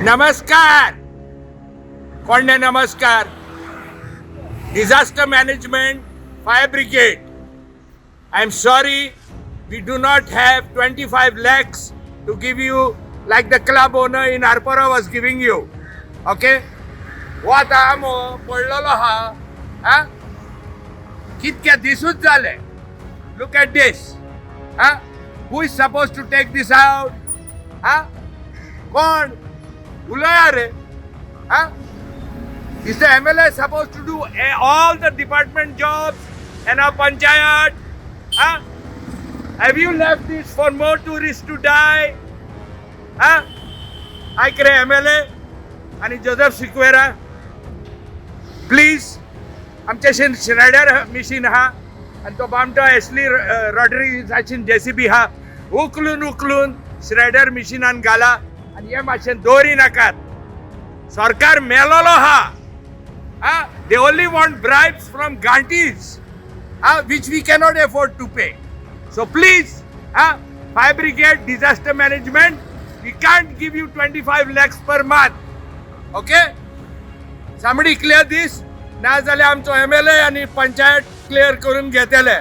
नमस्कार. कोण? नमस्कार. Disaster management, fire brigade, I am sorry, we do not have 25 lakhs to give you like the club owner in Arpora was giving you, okay? हो आतां आमो पडलेलो आहा. आ कितके दिसूच जाले. Look at this. Ah, who is suppose to take this out? Ah, कोण उलया रे? Ah, is the MLA supposed to do all the department jobs and our panchayat? Huh? Have you left this for more tourists to die? Huh? आयक रे MLA आणि Joseph Sequeira, please, आमचे shredder machine आहा आनी तो बामटो एस्ली रॉड्रिगीजाची जेसीबी आहा, उखलून उखलून श्रेडर मिशिनान घाला आनी हे मातशें दवरी नाकात. सरकार मेलोलो आहा. They only want bribes from घांटीज, which we cannot afford to pay. So please, fire brigade, disaster management, we can't give you 25 lakhs per month. Okay? Somebody clear this. ना जाल्यार आमचो एमएलए आनी पंचायत क्लियर करून घेतले.